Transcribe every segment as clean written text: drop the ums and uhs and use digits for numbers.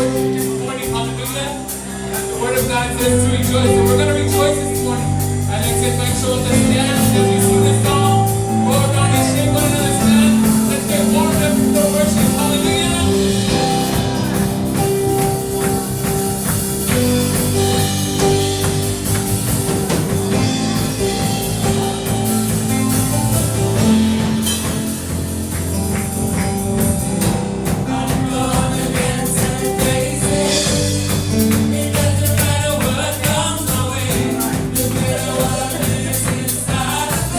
worship this morning. Hallelujah. And the Word of God says to rejoice. So we're going to rejoice this morning. And let's just make sure to stand as we sing the song. Go around and shake one another's hand. Let's get warmed up for worship. Hallelujah. I'm gonna dance and praise Him. It doesn't matter what comes my way. No matter what I miss inside.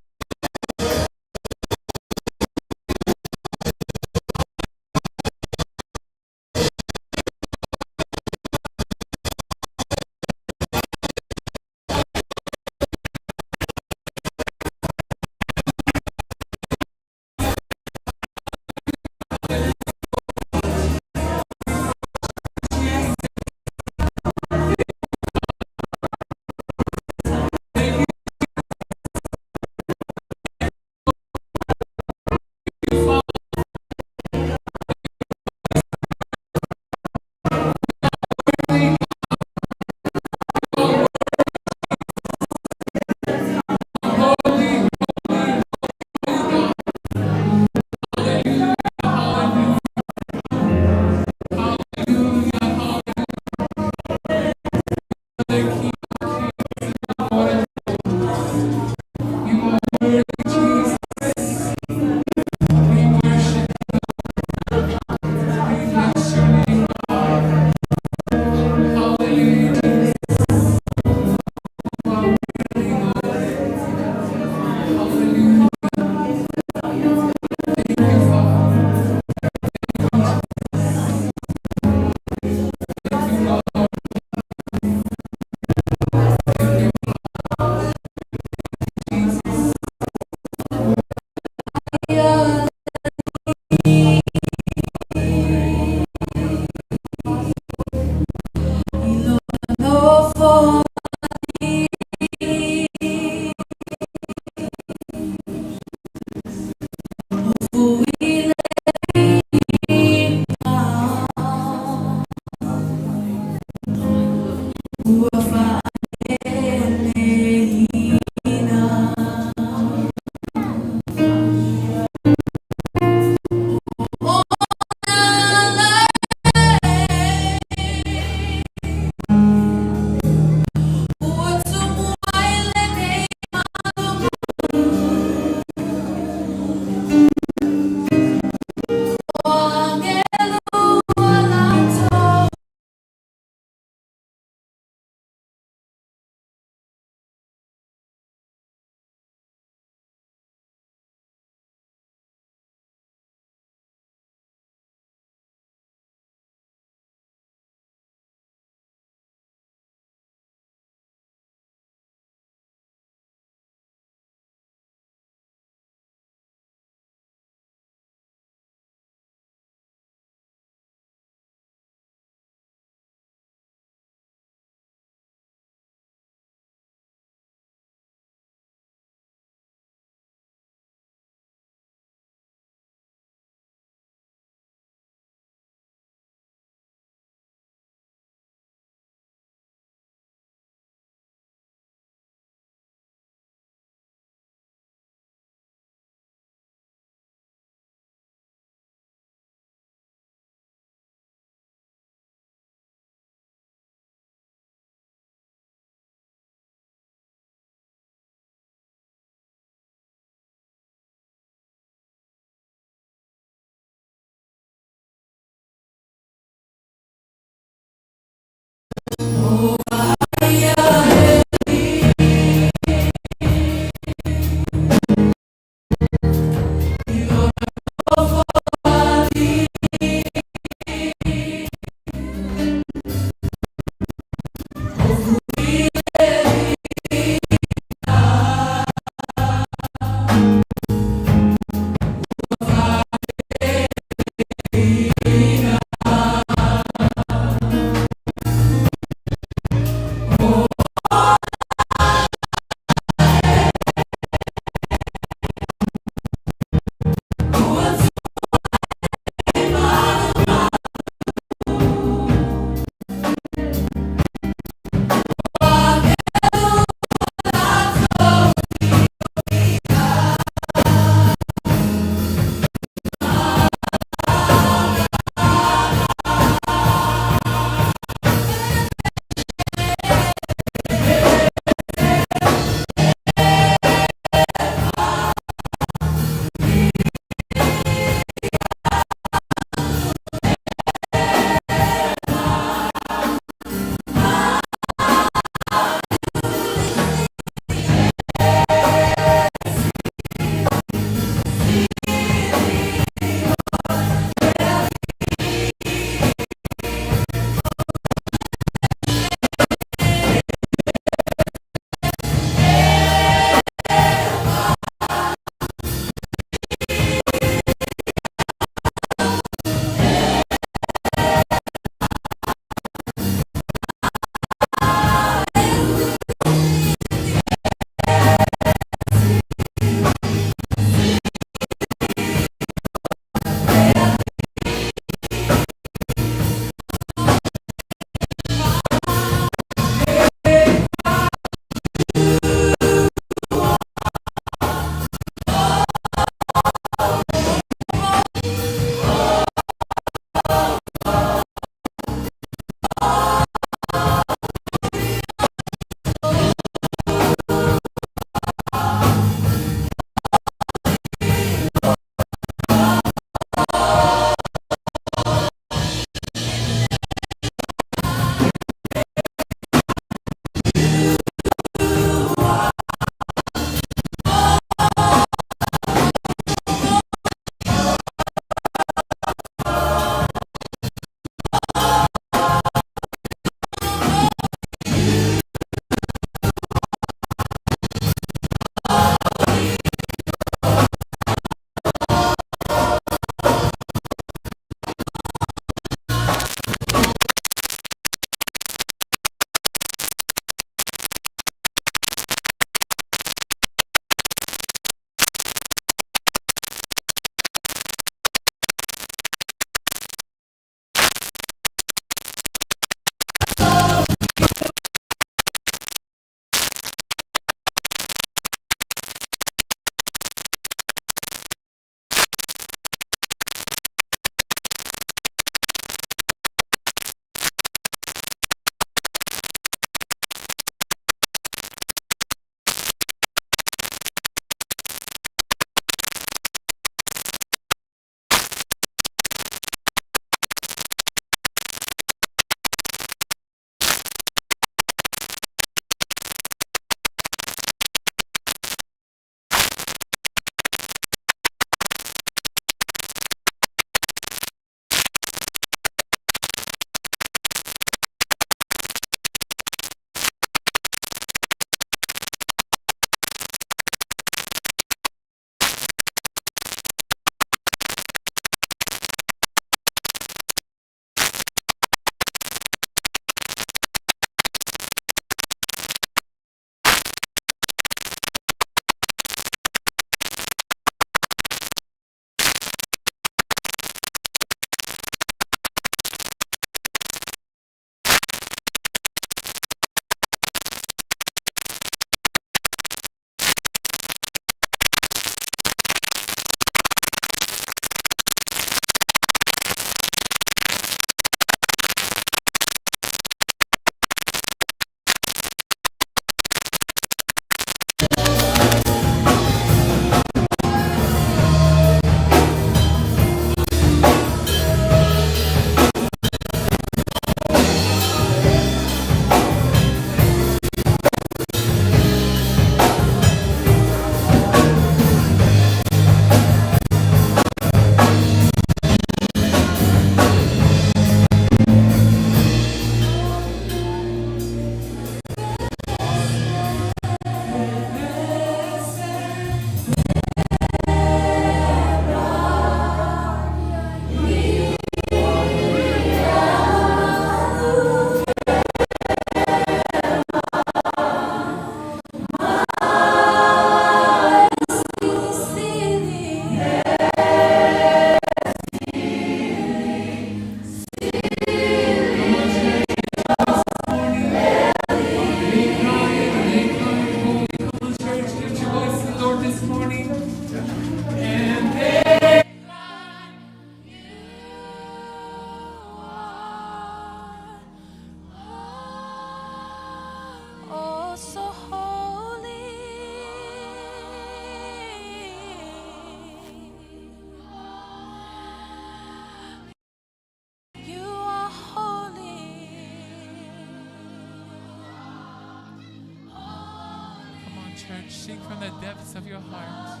Sing from the depths of your heart.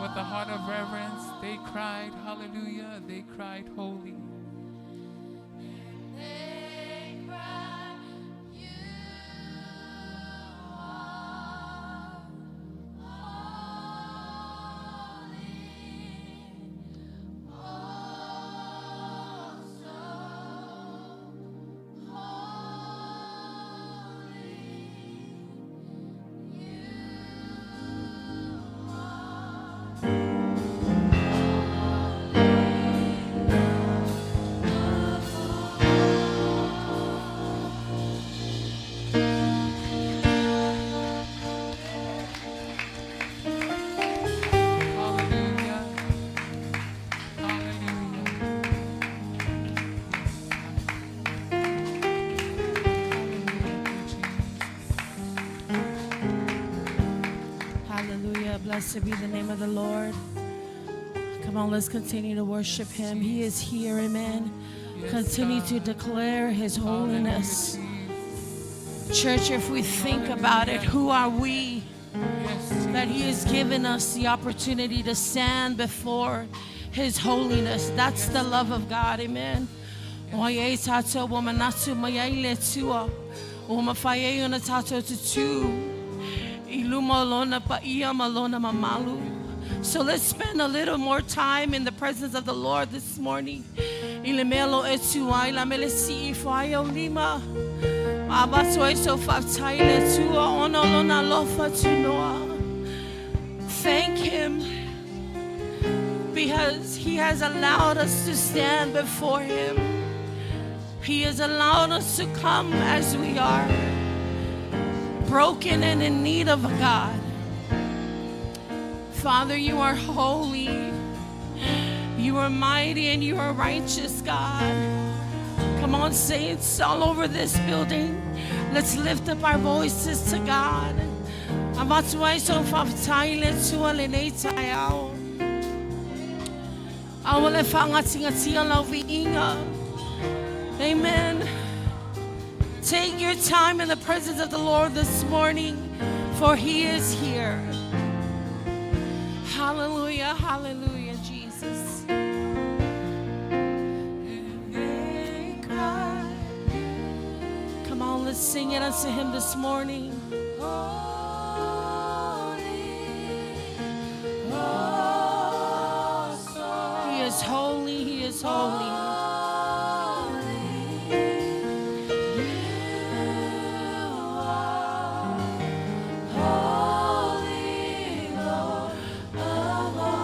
With a heart of reverence, they cried, hallelujah, they cried, holy. And they cried, you are holy, oh so holy. You are Hallelujah. Hallelujah. Yes, God. Thank you, Jesus. Hallelujah. Blessed be the name of the Lord. Come on, let's continue to worship him. He is here. Amen. Yes, Continue to God. declare his Hallelujah, holiness. Jesus. Church, if we think about it, who are we Yes, that he Jesus. has given us the opportunity to stand before his holiness? That's the love of God. Amen. Oye tato womanatu mayaile tua. Omafaye ona tato tutu. Iluma lona paia malona mamalu. So let's spend a little more time in the presence of the Lord this morning. Ilemelo etu ai la mele si ifo ai o lima. Abato eso fatai le tua ona lona lofa tunoa. Thank him because he has allowed us to stand before him. He has allowed us to come as we are, broken and in need of God. Father, you are holy, you are mighty, and you are righteous, God. Come on, saints, all over this building. Let's lift up our voices to God. Amatuai so fafitai le tua le nei tai ao. Awa le whangatingatia lau viinga. Amen. Take your time in the presence of the Lord this morning, for he is here. Hallelujah, hallelujah, Jesus. And they cried, Come on, let's sing it unto him this morning. Holy, oh so He is holy, he is holy. holy. You are holy, Lord of all.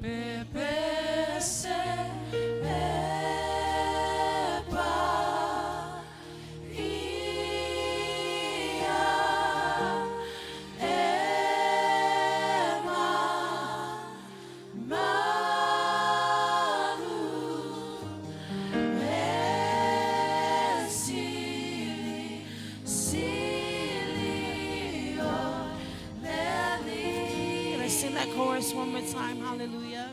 Bebese epa ia ema manu esili silio Can I sing that chorus one more time? Hallelujah.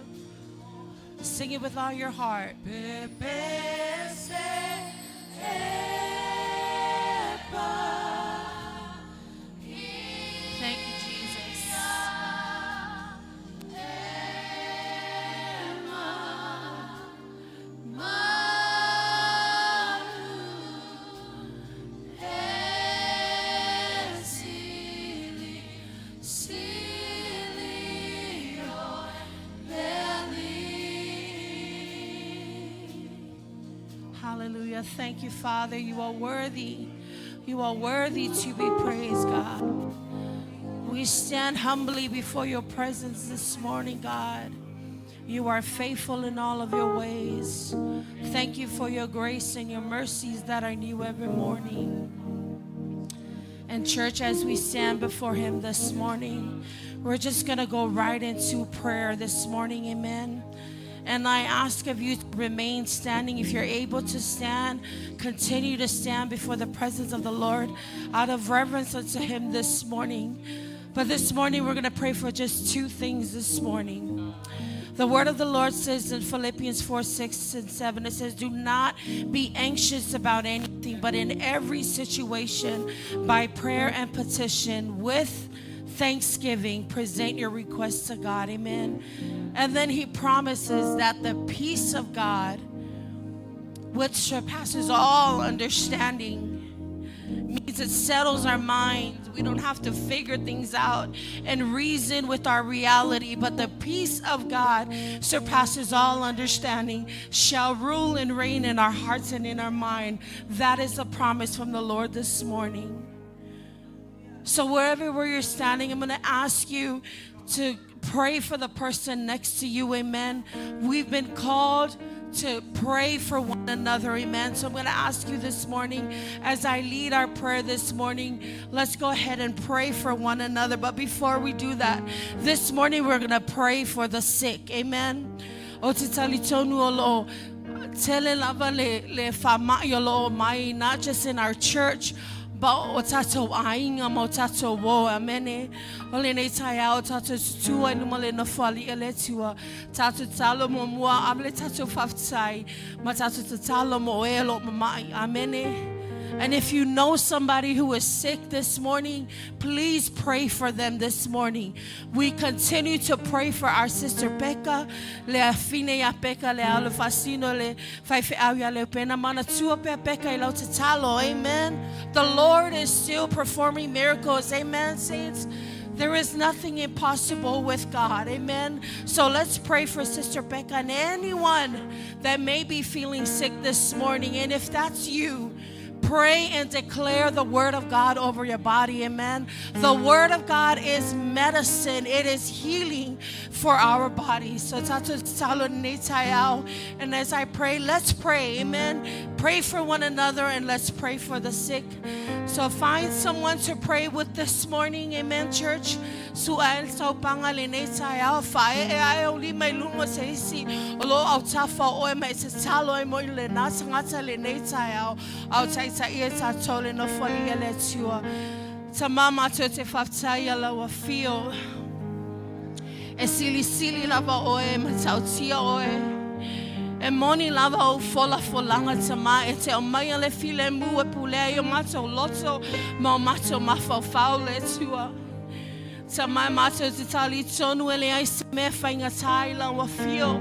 Sing it with all your heart. Bebese epa Thank you, Jesus. Hallelujah. Thank you, Father. You are worthy. You are worthy to be praised, God. We stand humbly before your presence this morning, God. You are faithful in all of your ways. Thank you for your grace and your mercies that are new every morning. And, church, as we stand before him this morning, we're just going to go right into prayer this morning. Amen. And I ask of you to remain standing. If you're able to stand, continue to stand before the presence of the Lord out of reverence unto him this morning. But this morning, we're going to pray for just two things this morning. The word of the Lord says in Philippians 4 6 and 7, it says, Do not be anxious about anything, but in every situation, by prayer and petition, with thanksgiving, present your requests to God. Amen. And then he promises that the peace of God, which surpasses all understanding, means it settles our minds. We don't have to figure things out and reason with our reality, but the peace of God surpasses all understanding, shall rule and reign in our hearts and in our mind. That is a promise from the Lord this morning. So wherever where you're standing, I'm going to ask you to pray for the person next to you. Amen. We've been called to pray for one another. Amen. So I'm going to ask you this morning, as I lead our prayer this morning, let's go ahead and pray for one another. But before we do that, this morning we're going to pray for the sick. Amen. O te talitonu o lo tele lava le, le whamai o lo mai, not just in our church, but o tātou aiga ma o tātou o, amene. O lenei taeao tātou tutua i luma le nofoali e le tua. Tātou talo mo mua, ame le tātou whawhtai, ma tātou tatalo mo e lo mamai, amene. And if you know somebody who is sick this morning, please pray for them this morning. We continue to pray for our sister Becca, le afine ia Becca, le alo fasino, le faifeau ia le pena mana tua pea Becca i lau tatalo. Amen. The Lord is still performing miracles. Amen, saints. There is nothing impossible with God. Amen. So let's pray for Sister Becca and anyone that may be feeling sick this morning. And if that's you, pray and declare the word of God over your body. Amen. The word of God is medicine, it is healing for our bodies. So tatou tatalo lenei taeao. And as I pray, let's pray. Amen. Pray for one another and let's pray for the sick. So find someone to pray with this morning. Amen, church. Su'a e saupanga lenei taeao. Whae e ae o lima i lunga o se isi o lo au tafa o oe ma e tatalo ai mo i le nā tangata lenei taeao. Au taitai e tātou le nofoali e le Atua. Ta mā mātou te whawhtai a lau whio. E silisili lava oe, matautia oe. E moni lava o fola folanga ta mā e te o mai a le file mu e pulea i o mātou loto ma o mātou mawhauwhau le Atua. Ta mai mātou te tali tonu e le ai se mea whainga tā i lau whio.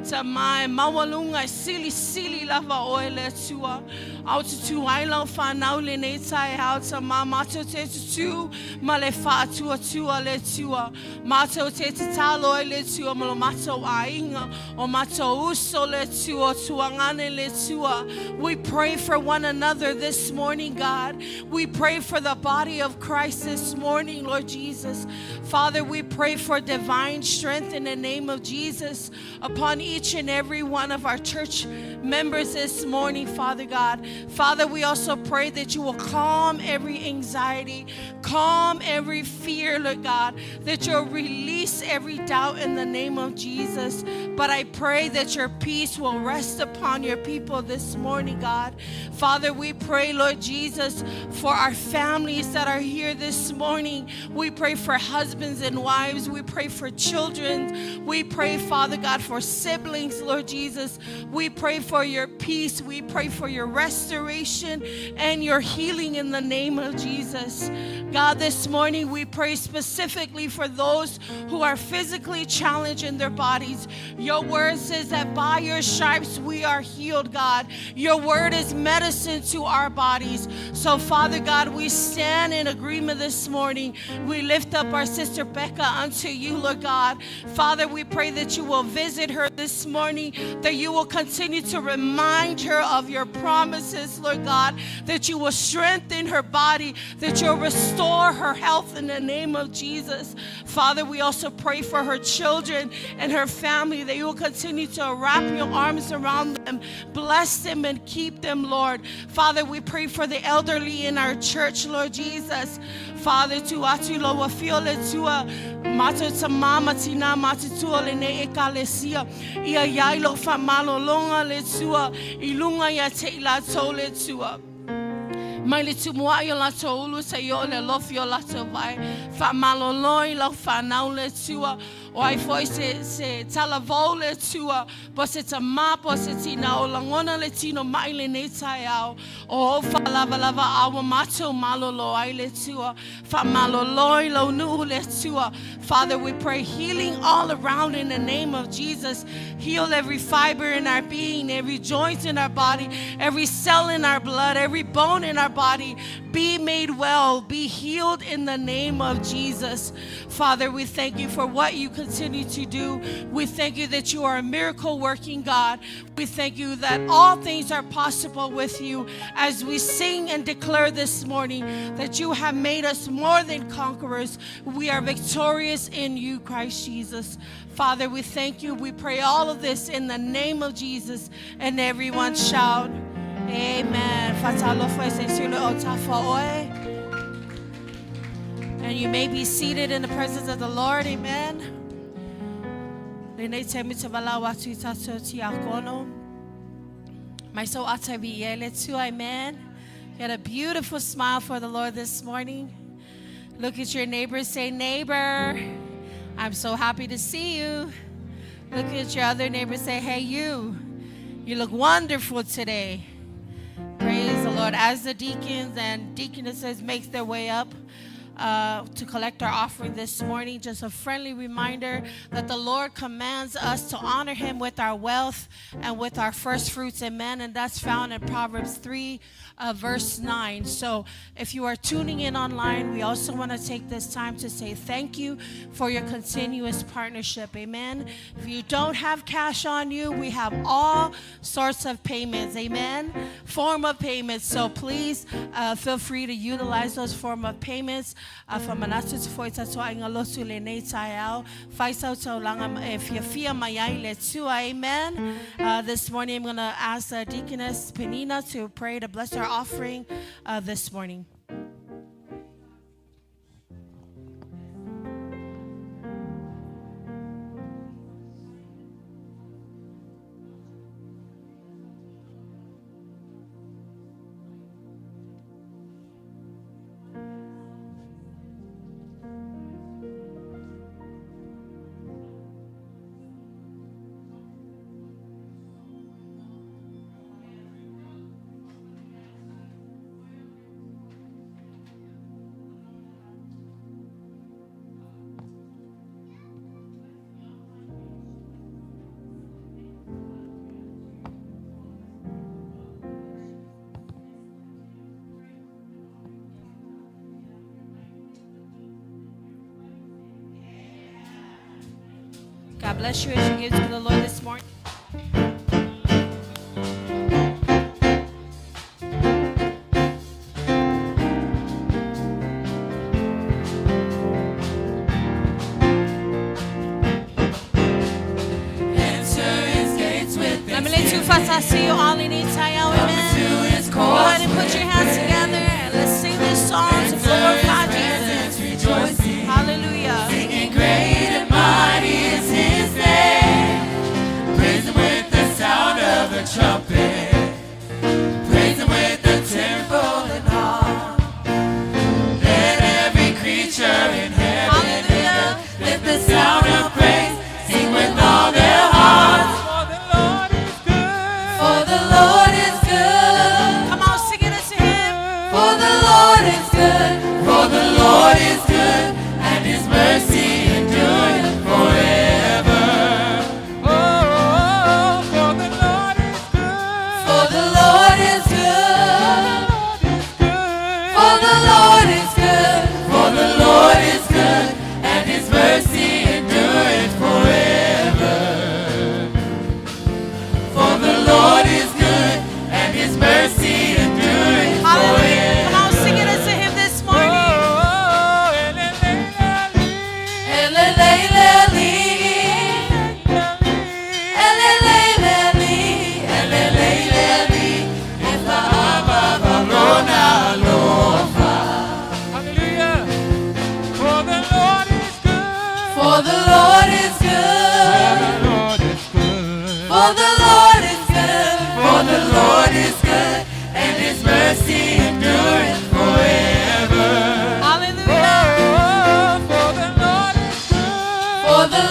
Ta mai mawalunga e sili sili lava oe le Atua. Au te tu ai lau whanau le nei taeao ta mā mātou te tutu ma le whaatua tua le tua. Mātou te tatalo e le tua ma lo mātou aiga o mātou uso le tua tuangane le tua. We pray for one another this morning, God. We pray for the body of Christ this morning, Lord Jesus. Father, we pray for divine strength in the name of Jesus upon each and every one of our church members this morning, Father God. Father, we also pray that you will calm every anxiety, calm every fear, Lord God, that you'll release every doubt in the name of Jesus. But I pray that your peace will rest upon your people this morning, God. Father, we pray, Lord Jesus, for our families that are here this morning. We pray for husbands and wives. We pray for children. We pray, Father God, for siblings, Lord Jesus. We pray for your peace. We pray for your restoration and your healing in the name of Jesus. God, this morning we pray specifically for those who are physically challenged in their bodies. Your word says that by your stripes we are healed, God. Your word is medicine to our bodies. So, Father God, we stand in agreement this morning. We lift up our sister Becca unto you, Lord God. Father, we pray that you will visit her this morning, that you will continue to remind her of your promises, Lord God, that you will strengthen her body, that you'll restore her health in the name of Jesus. Father, we also pray for her children and her family, that you will continue to wrap your arms around them, bless them, and keep them, Lord. Father, we pray for the elderly in our church, Lord Jesus. Father, tu atu lo wa fio le tua, mato ta mama tina mata tua le ne e kalesia, ia iai lo wha malolonga le tua, i lunga ia te i la tau le tua. Mai le tumuai o latou ulu sa i o le lofi o latou vai. Wha maloloi lau whanau le tua. O ai foi se, se talavou le Atua, po o se tamā, po o se tinā, o lagona le tino maʻi i lenei taeao, o ou faalavalava a ua matou malōlō ai le Atua. Faamalōlō i lou nuu le Atua. Father, we pray healing all around in the name of Jesus. Heal every fiber in our being, every joint in our body, every cell in our blood, every bone in our body. Be made well, be healed in the name of Jesus. Father, we thank you for what you continue to do. We thank you that you are a miracle working God. We thank you that all things are possible with you as we sing and declare this morning that you have made us more than conquerors. We are victorious in you, Christ Jesus. Father, we thank you. We pray all of this in the name of Jesus. And everyone shout, Amen. Fatalofa e se sule o tafa oe. And you may be seated in the presence of the Lord. Amen. Lenei taimi te valaau atu i tatou tiakono. Mai sau ata vi e le Atua. Amen. You had a beautiful smile for the Lord this morning. Look at your neighbor, say, Neighbor, I'm so happy to see you. Look at your other neighbor, say, Hey, you. You look wonderful today. Praise the Lord. As the deacons and deaconesses make their way up to collect our offering this morning, just a friendly reminder that the Lord commands us to honor him with our wealth and with our first fruits. Amen. And that's found in Proverbs 3, verse 9. So if you are tuning in online, we also want to take this time to say thank you for your continuous partnership. Amen. If you don't have cash on you, we have all sorts of payments. Amen. Form of payments. So please feel free to utilize those form of payments. Faamanatu atu foi tatou aiga lotu lenei taeao. Fai sau taulaga e fiafia mai ai le Atua. Amen. This morning I'm going to ask Deaconess Penina to pray to bless our offering this morning. God bless you as you give to the Lord this morning. Enter his gates with Let me let you fatasi all in taeao. Amen. Go ahead and put your hands together and let's sing this song to glorify Jesus. Rejoicing, Hallelujah. singing great and mighty is his name. Praise him with the sound of the trumpet. Praise him with the timbrel and harp. Let every creature in heaven and Hallelujah. earth lift the sound of praise. Sing with all their hearts. For the Lord is good. For the Lord is good. Come on, sing it to him. For the Lord is good, for the Lord is good, and his mercy endureth forever. Oh, for the Lord is good. For the Lord is good, Lord is good. for the Lord is good, for the Lord is good, and his mercy endureth forever. For the Lord is good, and his mercy endureth Hallelujah. Come forever. on, sing it to him this morning. Oh, elelelele. Elelelele. Elelelele, elelelele, efa'avavalona alofa. Hallelujah. For the Lord is good. For the Lord is good, The Lord is good. for the Lord is good, for the Lord is good, and his mercy endureth forever. Hallelujah. Oh, for the Lord is good. For the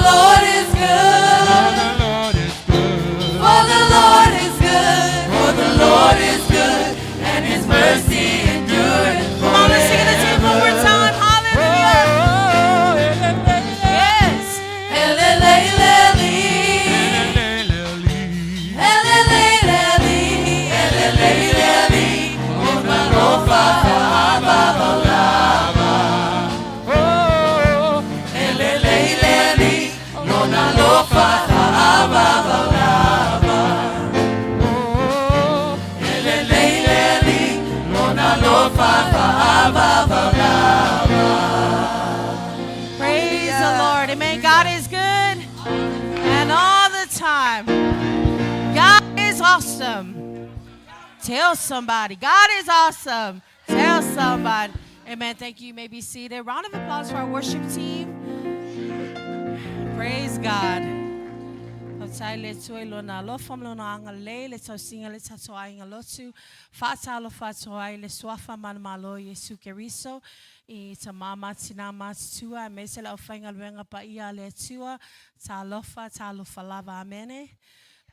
awesome. Tell somebody. God is awesome. Tell somebody. Amen. Thank you. You may be seated. Round of applause for our worship team. Praise God. Faafetai le Atua i lona alofa ma lona agalelei, le tausiga le tatou aiga lotu. Faatalofa atu ai le suafa manumalo o Iesu Keriso i tama ma tina matutua aemaise le aufaigaluega paia a le Atua. Talofa, talofa lava. Amene.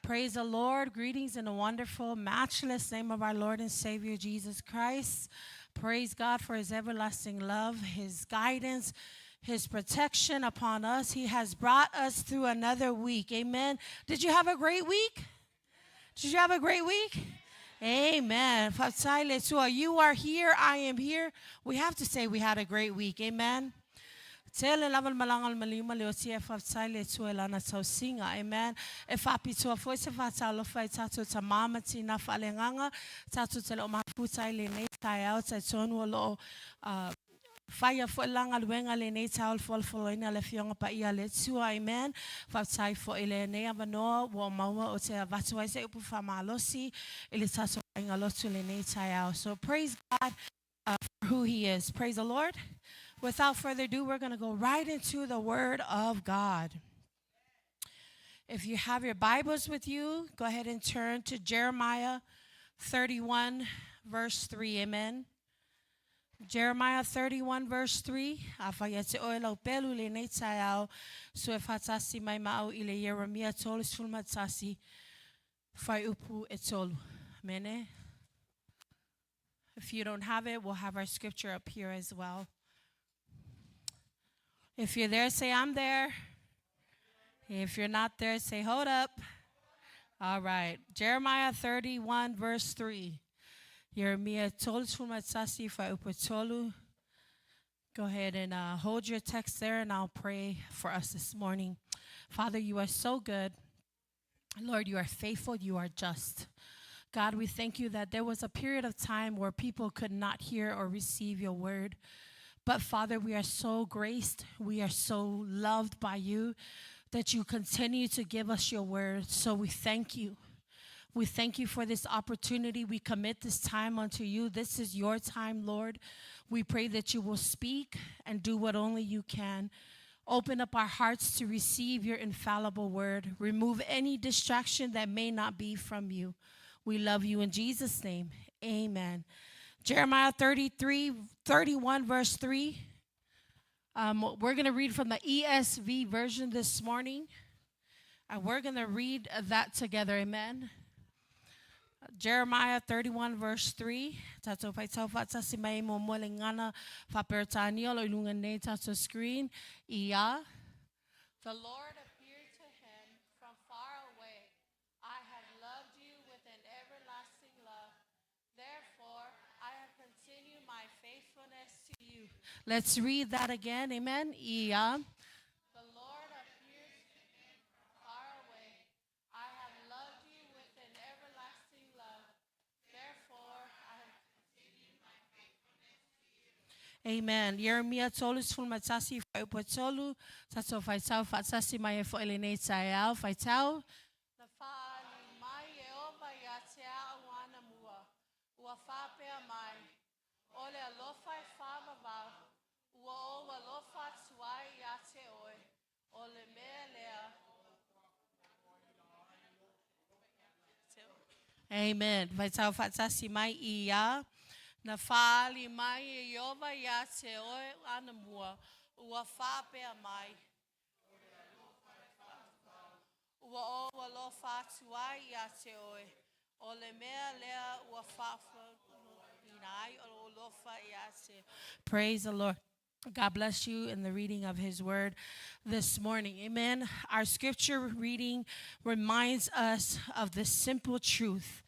Praise the Lord. Greetings in the wonderful, matchless name of our Lord and Savior Jesus Christ. Praise God for his everlasting love, his guidance, his protection upon us. He has brought us through another week. Amen. Did you have a great week? Did you have a great week? Amen. Faafetai le Atua. You are here. I am here. We have to say we had a great week. Amen. Tele lava le malaga a le maliu ma le oti ae faafetai le Atua i lana tausiga. Amen. E faapitoa foi se faatalofa i tatou tama ma tina faaleagaga tatou te le o mafuta ai lenei taeao talitonu o lo o faia foi la galuega lenei taeao i le folafolaina a le Afioga Paia a le Atua. Amen. Faafetai foi i lenei avanoa ua maua ou te avatu ai se upu faamalosi i le tatou aiga lotu lenei taeao. So praise God for who he is. Praise the Lord. Without further ado, we're going to go right into the Word of God. If you have your Bibles with you, go ahead and turn to Jeremiah 31, verse 3. Amen. Jeremiah 31, verse 3. Afai ia te oe lau pelu lenei taeao, sue faatasi mai ma au i le Ieremia 31, fuaiupu e tolu. Amene. If you don't have it, we'll have our scripture up here as well. If you're there, say, I'm there. If you're not there, say, hold up. All right. Jeremiah 31, verse 3. Ieremia 31, fuaiupu e tolu. Go ahead and hold your text there, and I'll pray for us this morning. Father, you are so good. Lord, you are faithful, you are just. God, we thank you that there was a period of time where people could not hear or receive your word. But Father, we are so graced, we are so loved by you that you continue to give us your word. So we thank you. We thank you for this opportunity. We commit this time unto you. This is your time, Lord. We pray that you will speak and do what only you can. Open up our hearts to receive your infallible word. Remove any distraction that may not be from you. We love you in Jesus' name. Amen. Jeremiah 33, 31, verse 3. We're going to read from the ESV version this morning. And we're going to read that together. Amen. Jeremiah 31 verse 3. Tatou faitau faatasi mai muamua le gagana faa-Peretania o lo o i luga nei tatou screen. Ia. The Lord appeared to him from far away. I have loved you with an everlasting love. Therefore, I have continued my faithfulness to you. Let's read that again. Amen. Ia. The Lord appeared to him from far away. I have loved you with an everlasting love. Therefore, I have continued my faithfulness to you. Amen. Ieremia 31 fuaiupu e tolu. Tatou faitau faatasi mai ai foi lenei taeao. Faitau. Na faaali mai Ieova ia te a'u anamua, ua faapea mai, O le alofa e faavavau, ua ou alofa atu ai iā te oe, o le mea lea Amen. Faitau faatasi mai ia. Na faaali mai e Ieova iā te oe anamua, ua faapea mai, Ua ou alofa atu ai iā te oe, o le mea lea ua faafouina ai o lou alofa iā te. Praise the Lord. God bless you in the reading of His Word this morning. Amen. Our scripture reading reminds us of the simple truth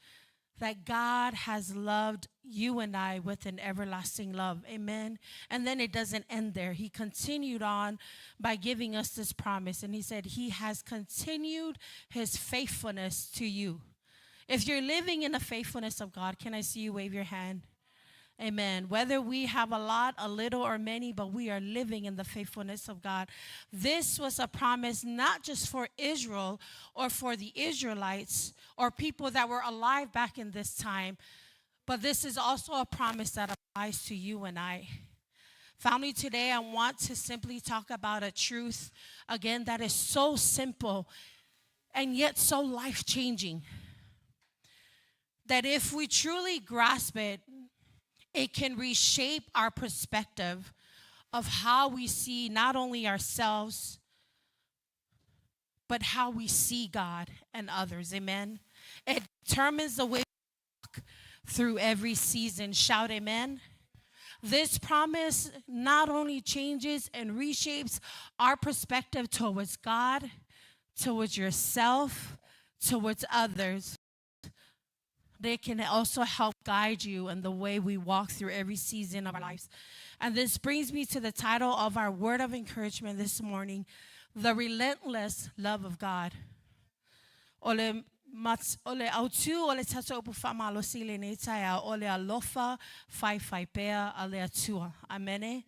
that God has loved you and I with an everlasting love. Amen. And then it doesn't end there. He continued on by giving us this promise. And he said, He has continued His faithfulness to you. If you're living in the faithfulness of God, can I see you wave your hand? Amen. Whether we have a lot, a little, or many, but we are living in the faithfulness of God. This was a promise not just for Israel or for the Israelites or people that were alive back in this time, but this is also a promise that applies to you and I. Family, today I want to simply talk about a truth, again, that is so simple and yet so life changing. That if we truly grasp it, it can reshape our perspective of how we see not only ourselves, but how we see God and others. Amen. It determines the way we walk through every season. Shout amen. This promise not only changes and reshapes our perspective towards God, towards yourself, towards others, they can also help guide you in the way we walk through every season of our lives. And this brings me to the title of our word of encouragement this morning, The Relentless Love of God. O le mats, o le autū o le tatou upu faamalosi i lenei taeao, o le alofa faifaipea a le Atua. Amene.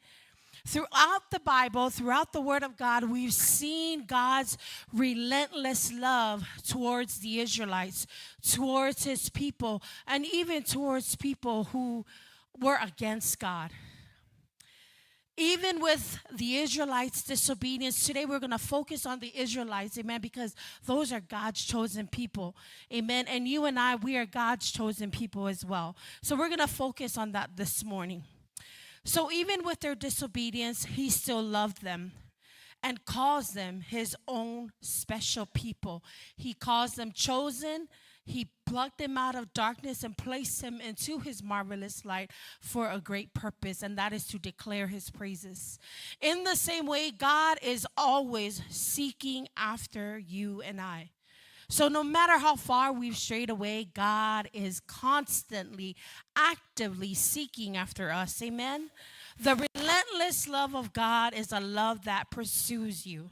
Throughout the Bible, throughout the Word of God, we've seen God's relentless love towards the Israelites, towards His people, and even towards people who were against God. Even with the Israelites' disobedience, today we're going to focus on the Israelites, amen, because those are God's chosen people, amen. And you and I, we are God's chosen people as well. So we're going to focus on that this morning. So even with their disobedience, he still loved them and calls them his own special people. He calls them chosen. He plucked them out of darkness and placed them into his marvelous light for a great purpose, and that is to declare his praises. In the same way, God is always seeking after you and I. So, no matter how far we've strayed away, God is constantly, actively seeking after us. Amen. The relentless love of God is a love that pursues you.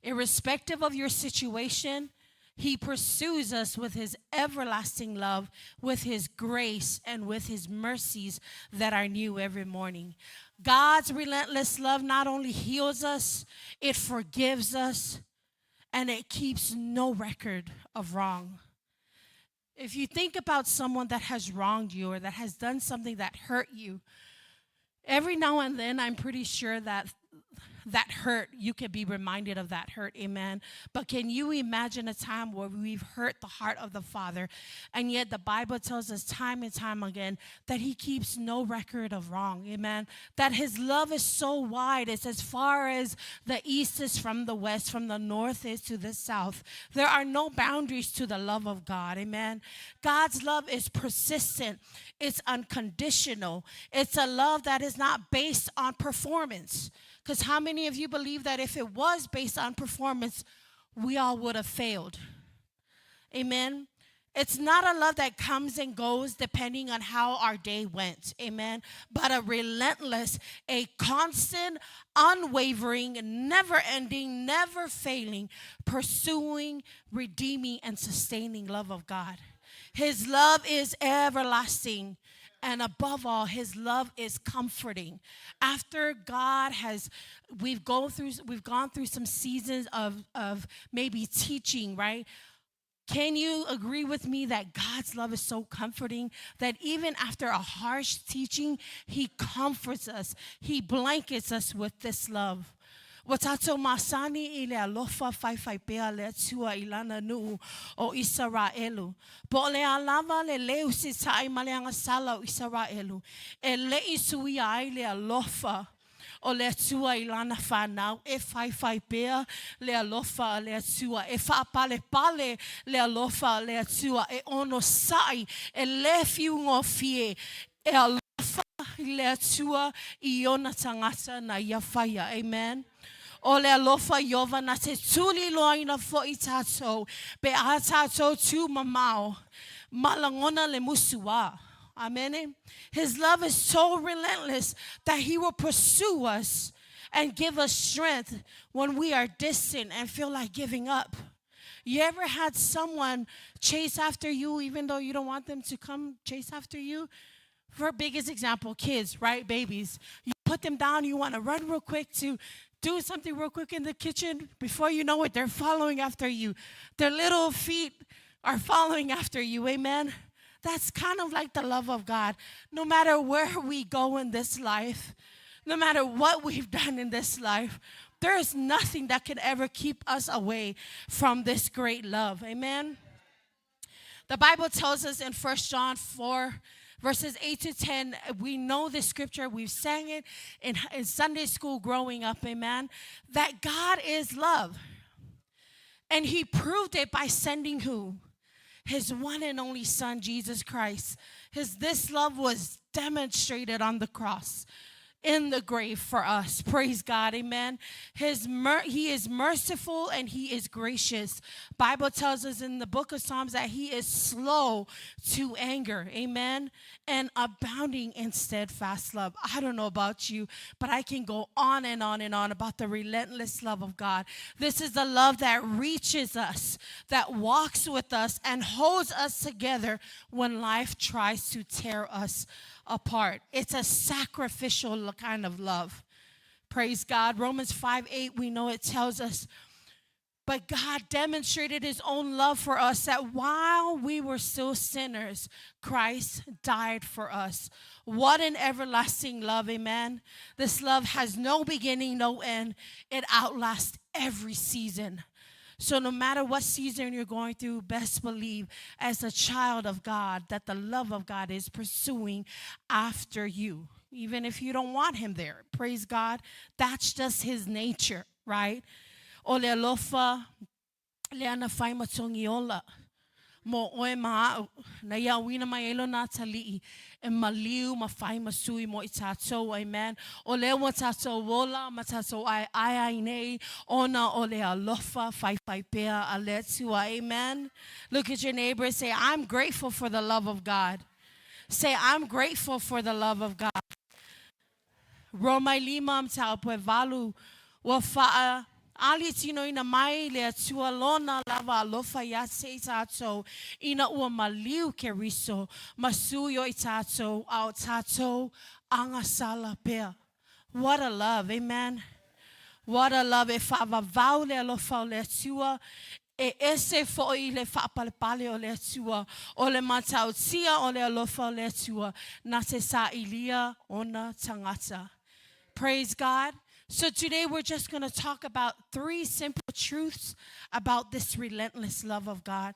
Irrespective of your situation, He pursues us with His everlasting love, with His grace, and with His mercies that are new every morning. God's relentless love not only heals us, it forgives us, and it keeps no record of wrong. If you think about someone that has wronged you or that has done something that hurt you, every now and then I'm pretty sure that that hurt, you can be reminded of that hurt, amen. But can you imagine a time where we've hurt the heart of the Father, and yet the Bible tells us time and time again that He keeps no record of wrong, amen. That His love is so wide, it's as far as the east is from the west, from the north is to the south. There are no boundaries to the love of God, amen. God's love is persistent, it's unconditional, it's a love that is not based on performance. Because how many of you believe that if it was based on performance, we all would have failed? Amen. It's not a love that comes and goes depending on how our day went. Amen. But a relentless, a constant, unwavering, never ending, never failing, pursuing, redeeming, and sustaining love of God. His love is everlasting. And above all, his love is comforting. After God has, we've gone through, we've gone through some seasons of, of maybe teaching, right? Can you agree with me that God's love is so comforting that even after a harsh teaching, He comforts us? He blankets us with this love. Ua tatou masani i le alofa faifaipea a le Atua i Lana nuu o Isaraelu. Po o le a lava le lē usitai ma le agasala o Isaraelu, e le i suia ai le alofa o le Atua i Lana fanau, e faifaipea le alofa a le Atua, e faapalepale le alofa a le Atua, e onosai, e lē fiugofie, e alofa le Atua i ona tagata na ia faia. Amen. O le alofa Ieova na te tuliloaina foʻi tatou pe a tatou tu mamao ma lagona le musuā. Amene. His love is so relentless that he will pursue us and give us strength when we are distant and feel like giving up. You ever had someone chase after you even though you don't want them to come chase after you? For biggest example, kids, right? Babies. You put them down, you want to run real quick to do something real quick in the kitchen. Before you know it, they're following after you. Their little feet are following after you. Amen. That's kind of like the love of God. No matter where we go in this life, no matter what we've done in this life, there is nothing that can ever keep us away from this great love. Amen. The Bible tells us in 1 John 4, verses 8 to 10, we know the scripture, we've sang it in Sunday school growing up, amen, that God is love. And he proved it by sending who? His one and only Son, Jesus Christ. His this love was demonstrated on the cross in the grave for us. Praise God. Amen. He is merciful and he is gracious. Bible tells us in the book of Psalms that he is slow to anger. Amen. And abounding in steadfast love. I don't know about you, but I can go on and on and on about the relentless love of God. This is the love that reaches us, that walks with us and holds us together when life tries to tear us apart. It's a sacrificial kind of love. Praise God. Romans 5:8, we know it tells us, but God demonstrated his own love for us that while we were still sinners, Christ died for us. What an everlasting love, amen. This love has no beginning, no end. It outlasts every season. So no matter what season you're going through, best believe as a child of God that the love of God is pursuing after you, even if you don't want him there. Praise God. That's just his nature, right? O le alofa lea na fai ma togiola mo oe ma a'u, na ia auina mai ai lona atalii e maliu ma fai ma sui mo i tatou, amen. O lea ua tatou ola ma tatou aeae ai nei, ona o le alofa faifai pea a le Atua, amen. Look at your neighbor and say, I'm grateful for the love of God. Say, I'm grateful for the love of God. Roma e lima mataupu e valu ua faa ali tinoina mai le Atua lona lava alofa ia te i tatou ina ua maliu Keriso ma sui o i tatou a o tatou agasala pea. What a love, amen. What a love e faavavau le alofa o le Atua e ese foʻi le faapalepale o le Atua, o le matautia o le alofa o le Atua, na te sailia ona tagata. Praise God. So today we're just going to talk about three simple truths about this relentless love of God.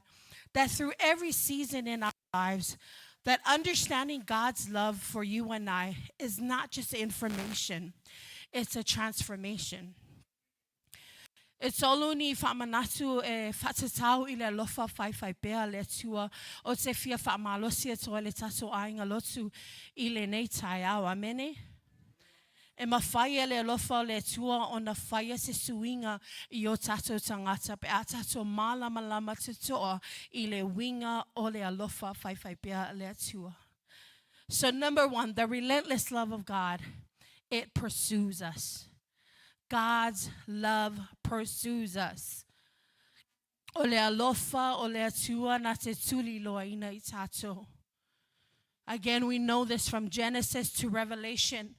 That through every season in our lives, that understanding God's love for you and I is not just information, it's a transformation. E tolu ni faamanatu e faatatau i le alofa faifai pea a le Atua ou te fia faamalosi atu ai le tatou aiga lotu i lenei taeao. Amene. E mafai e le alofa o le Atua ona faia se suiga i o tatou tagata pe a tatou malamalama totoa i le uiga o le alofa faifai pea a le Atua. So number one, the relentless love of God, it pursues us. God's love pursues us. O le alofa o le Atua na te tuliloaina i tatou. Again, we know this from Genesis to Revelation.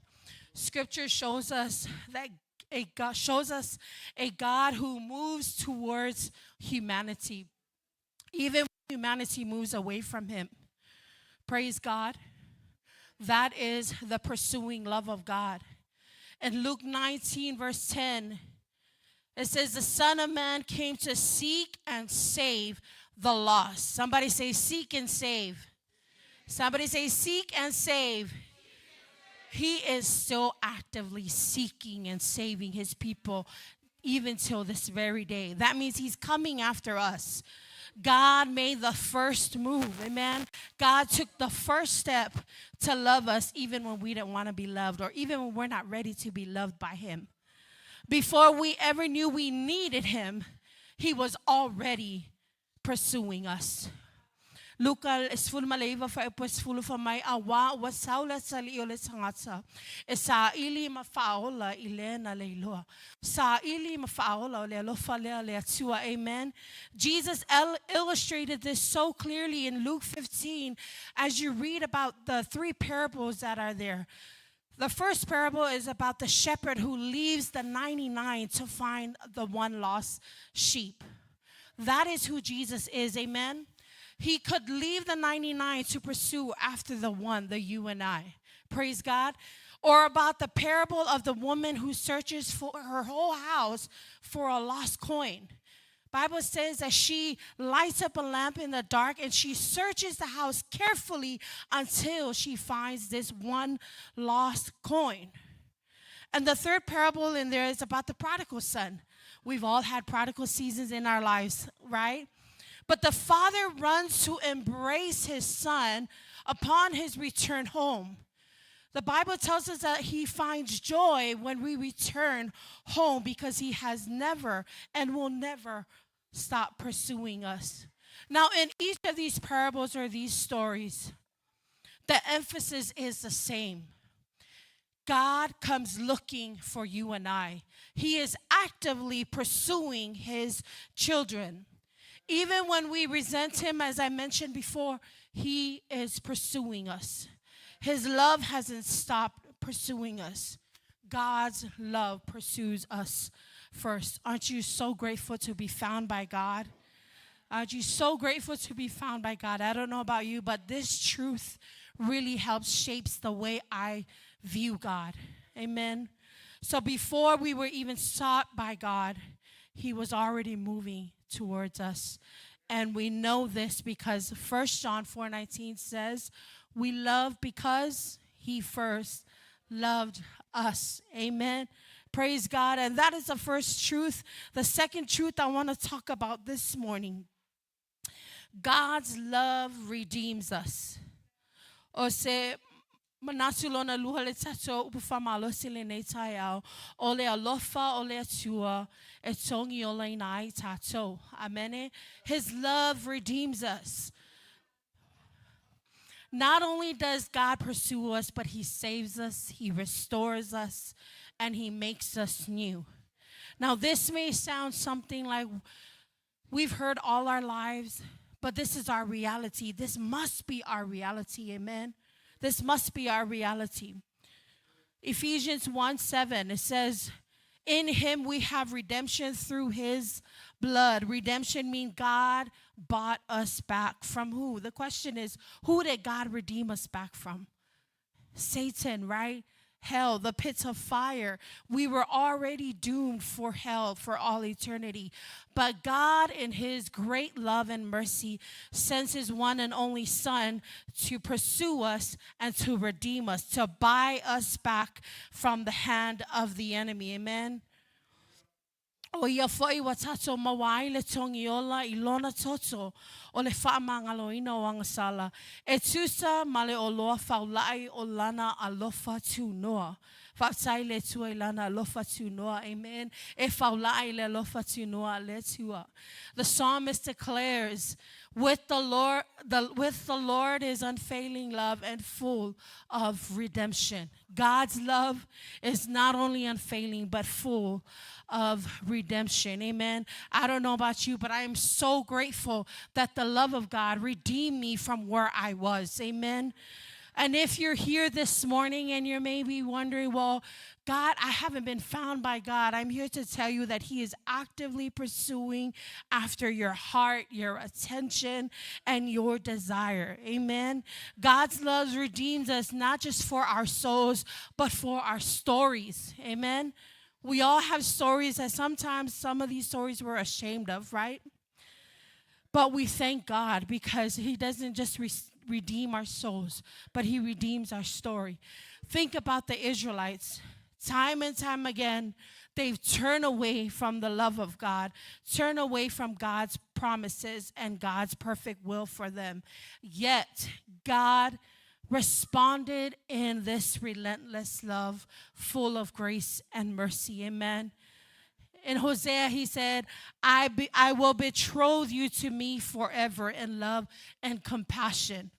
Scripture shows us that a God shows us a God who moves towards humanity, even when humanity moves away from him. Praise God. That is the pursuing love of God. In Luke 19, verse 10, it says, The Son of Man came to seek and save the lost. Somebody say, Seek and save. Somebody say, Seek and save. He is still actively seeking and saving his people even till this very day. That means he's coming after us. God made the first move. Amen. God took the first step to love us even when we didn't want to be loved or even when we're not ready to be loved by him. Before we ever knew we needed him, he was already pursuing us. Luka 19 fuaiupu e 10 fai mai, Auā ua sau le atalii o le tagata e saili ma faaola i le na leiloa. Saili ma faaola o le alofa lea le Atua. Amen. Jesus illustrated this so clearly in Luke 15 as you read about the three parables that are there. The first parable is about the shepherd who leaves the 99 to find the one lost sheep. That is who Jesus is. Amen. He could leave the 99 to pursue after the one, the you and I. Praise God. Or about the parable of the woman who searches for her whole house for a lost coin. Bible says that she lights up a lamp in the dark and she searches the house carefully until she finds this one lost coin. And the third parable in there is about the prodigal son. We've all had prodigal seasons in our lives, right? But the father runs to embrace his son upon his return home. The Bible tells us that he finds joy when we return home because he has never and will never stop pursuing us. Now, in each of these parables or these stories, the emphasis is the same. God comes looking for you and I. He is actively pursuing his children. Even when we resent him, as I mentioned before, he is pursuing us. His love hasn't stopped pursuing us. God's love pursues us first. Aren't you so grateful to be found by God? Aren't you so grateful to be found by God? I don't know about you, but this truth really helps shapes the way I view God. Amen. So before we were even sought by God, he was already moving towards us. And we know this because 1 John 4:19 says, "We love because he first loved us." Amen. Praise God. And that is the first truth. The second truth I want to talk about this morning. God's love redeems us. O se manatu lona lua le tatou upu faamalosi i lenei taeao, o le alofa o le Atua e togiolaina ai tatou. Amene. His love redeems us. Not only does God pursue us, but He saves us, He restores us, and He makes us new. Now, this may sound something like we've heard all our lives, but this is our reality. This must be our reality. Amen. This must be our reality. Ephesians 1 7, it says, In him we have redemption through his blood. Redemption means God bought us back from who? The question is, who did God redeem us back from? Satan, right? Hell, the pits of fire. We were already doomed for hell for all eternity. But God, in His great love and mercy, sends His one and only Son to pursue us and to redeem us, to buy us back from the hand of the enemy. Amen. O ia fo'i ua tatou maua ai le togiola i lona toto o le faamagaloina o agasala, e tusa ma le oloa faula'i o lana alofa tunoa. Faafetai i le Atua i lana alofa tunoa. Amen. E faula'i le alofa tunoa a le Atua. The psalmist declares, With the Lord, the, with the Lord is unfailing love and full of redemption. God's love is not only unfailing, but full of redemption. Amen. I don't know about you, but I am so grateful that the love of God redeemed me from where I was. Amen. And if you're here this morning and you're maybe wondering, well, God, I haven't been found by God, I'm here to tell you that He is actively pursuing after your heart, your attention, and your desire. Amen. God's love redeems us not just for our souls, but for our stories. Amen. We all have stories that sometimes some of these stories we're ashamed of, right? But we thank God because He doesn't just redeem our souls, but He redeems our story. Think about the Israelites. Time and time again, they've turned away from the love of God, turned away from God's promises and God's perfect will for them. Yet, God responded in this relentless love, full of grace and mercy. Amen. In Hosea, he said, I, be, I will betroth you to me forever in love and compassion.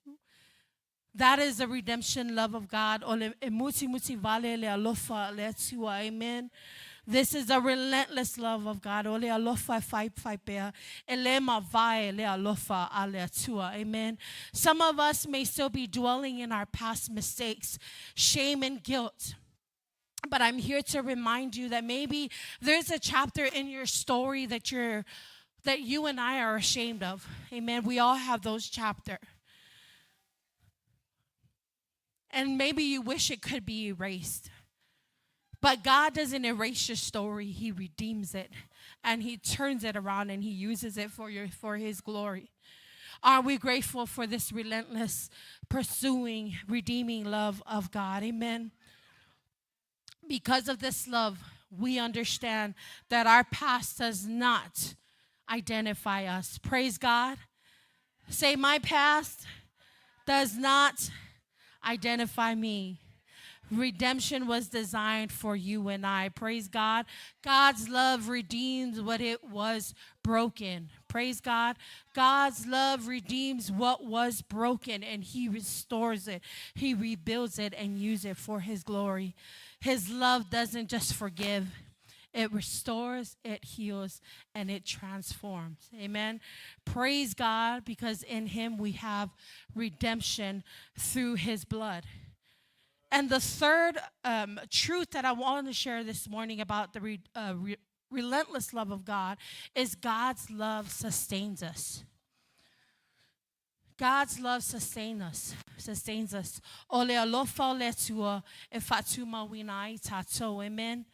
That is the redemption love of God. O le e muti muti vale le alofa le atua. Amen. This is the relentless love of God. O le alofa e fai fai pea. E le mavae le alofa a le atua. Amen. Some of us may still be dwelling in our past mistakes, shame and guilt. But I'm here to remind you that maybe there's a chapter in your story that you're that you and I are ashamed of. Amen. We all have those chapter. And maybe you wish it could be erased. But God doesn't erase your story, He redeems it and He turns it around and He uses it for, your, for His glory. Are we grateful for this relentless, pursuing, redeeming love of God? Amen. Because of this love, we understand that our past does not identify us. Praise God. Say, My past does not identify me. Redemption was designed for you and I. Praise God. God's love redeems what it was broken. Praise God. God's love redeems what was broken and he restores it. He rebuilds it and uses it for his glory. His love doesn't just forgive. It restores, it heals, and it transforms. Amen. Praise God because in him we have redemption through his blood. And the third truth that I want to share this morning about the re, re, relentless love of God is God's love sustains us. God's love sustains us. Sustains us. O le alofa o le Atua e faatumauina ai tatou. Amen.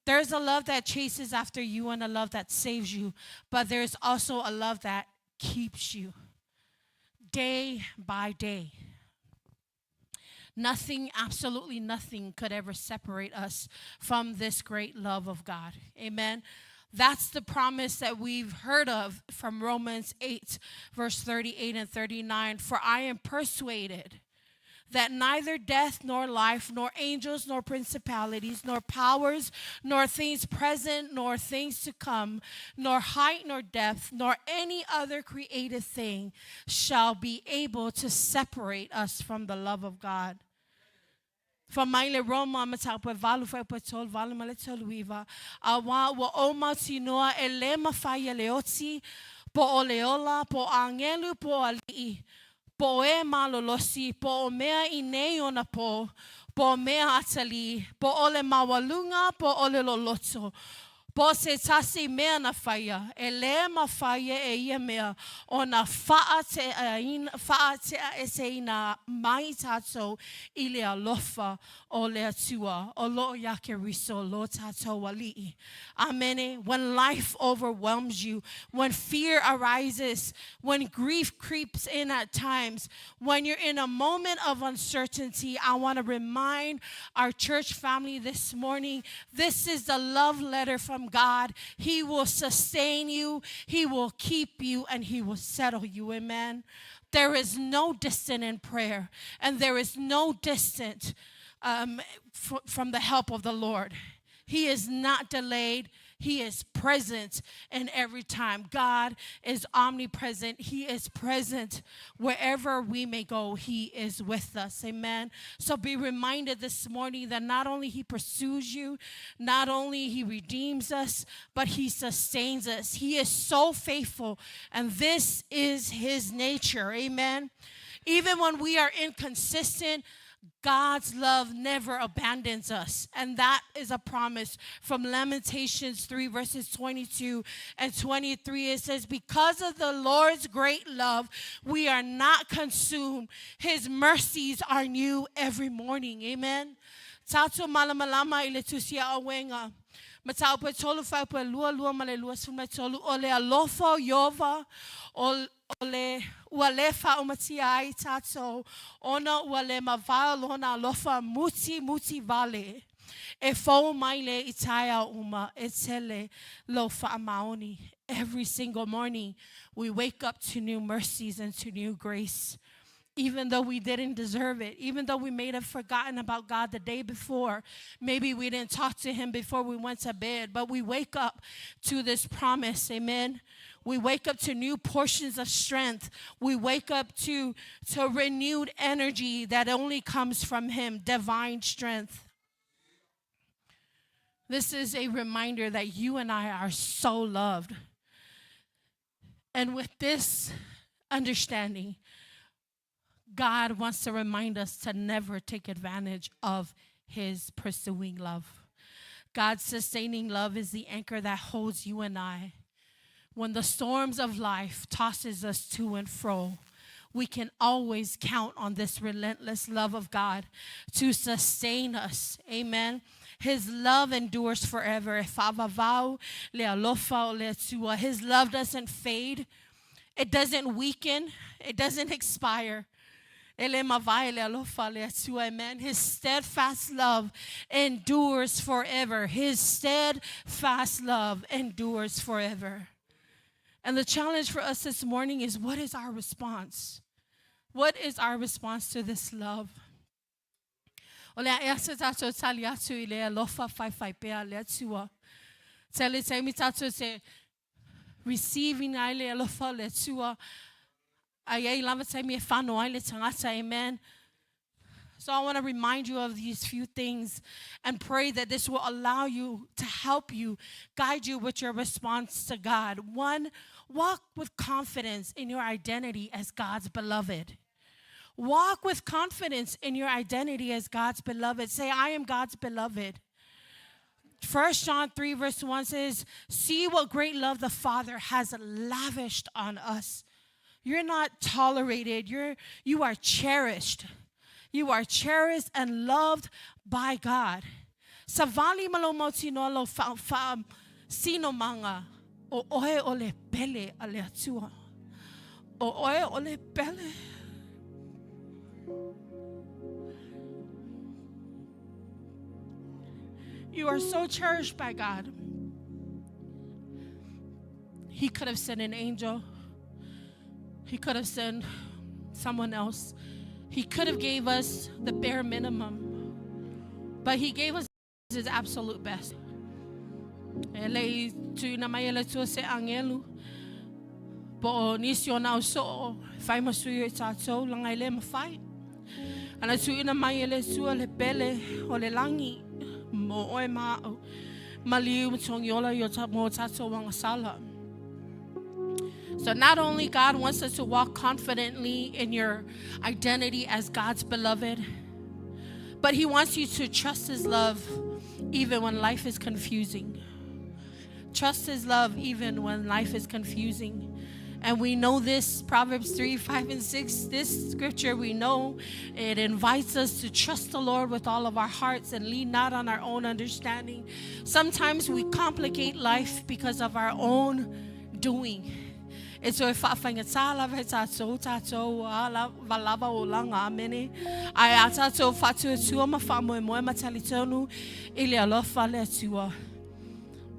There's a love that chases after you and a love that saves you, but there's also a love that keeps you day by day. Nothing, absolutely nothing, could ever separate us from this great love of God. Amen. That's the promise that we've heard of from Romans 8, verse 38 and 39. For I am persuaded that neither death nor life, nor angels, nor principalities, nor powers, nor things present, nor things to come, nor height, nor depth, nor any other created thing shall be able to separate us from the love of God. Fa mai le Roma mataupu e valu fuaiupu e tolu valu ma le tolu iva, auā ua ou mautinoa e lē mafai e le oti, po o le ola, po o āgelu, po o aliʻi, po o e malolosi, po o mea i nei ona pō, po o mea atalī, po o le maualuga, po o le loloto, Po se tasi mea na whaia, e lē mawhai e ia mea ona whaateaina, whaatea eseina mai tātou i le alofa o le Atua, o loo ia Keriso lo tātou Aliʻi. Amene. When life overwhelms you, when fear arises, when grief creeps in at times, when you're in a moment of uncertainty, I want to remind our church family this morning this is the love letter from God. He will sustain you, He will keep you, and He will settle you. Amen. There is no distant in prayer, and there is no distant from the help of the Lord. He is not delayed. He is present in every time. God is omnipresent. He is present wherever we may go. He is with us. Amen. So be reminded this morning that not only He pursues you, not only He redeems us, but He sustains us. He is so faithful, and this is His nature. Amen. Even when we are inconsistent, God's love never abandons us. And that is a promise from Lamentations 3, verses 22 and 23. It says, Because of the Lord's great love, we are not consumed. His mercies are new every morning. Amen. Tatou malamalama i le tusi a Auega. Mataupu e tolu fuaiupu e lua lua ma le 23 o le alofa o Ieova o o le ua lē faaumatia ai tatou ona ua le mavae lona alofa muti muti vale e fou mai le i taeao uma e tele lou faamaoni. Every single morning we wake up to new mercies and to new grace. Even though we didn't deserve it, even though we may have forgotten about God the day before, maybe we didn't talk to Him before we went to bed, but we wake up to this promise, amen. We wake up to new portions of strength. We wake up to, to renewed energy that only comes from Him, divine strength. This is a reminder that you and I are so loved. And with this understanding, God wants to remind us to never take advantage of his pursuing love. God's sustaining love is the anchor that holds you and I. When the storms of life tosses us to and fro, we can always count on this relentless love of God to sustain us. Amen. His love endures forever. His love doesn't fade. It doesn't weaken. It doesn't expire. Amen. His steadfast love endures forever. His steadfast love endures forever. And the challenge for us this morning is what is our response? What is our response to this love? O le a ea se tātou tali atu i le alofa whaiwhai pea le atua. Te le taimi tātou te receiving ai le alofa le atua. Ai ai lava taimi e whano ai le tangata, amen. So I want to remind you of these few things and pray that this will allow you to help you, guide you with your response to God. One, walk with confidence in your identity as God's beloved. Walk with confidence in your identity as God's beloved. Say, I am God's beloved. First John 3, verse 1 says, See what great love the Father has lavished on us. You're not tolerated, you're, you are cherished. You are cherished and loved by God. Savali malo mautinoa lo fa, fa, sino manga o oe o le pele a le atua. O oe o le pele. You are so cherished by God. He could have sent an angel. He could have sent someone else. He could have gave us the bare minimum. But he gave us his absolute best. E lei tuina mai e le tua se angelu. Po o nisi o nau so o whai masui o i tātou langa i le mawhai. Ana tuina mai e le tua le pele o le langi mo oe maau. Maliu tongi ola i o ta, mo tātou wangasala. So not only God wants us to walk confidently in your identity as God's beloved, but he wants you to trust his love even when life is confusing. Trust his love even when life is confusing. And we know this, Proverbs 3, 5, and 6, this scripture we know it invites us to trust the Lord with all of our hearts and lean not on our own understanding. Sometimes we complicate life because of our own doing. E so e whaawhainga lava he tātou, tātou a la, valava o langa, amene. Ai a tātou whātua tua ma whaamoe moe ma tali tonu i le alofa le atua.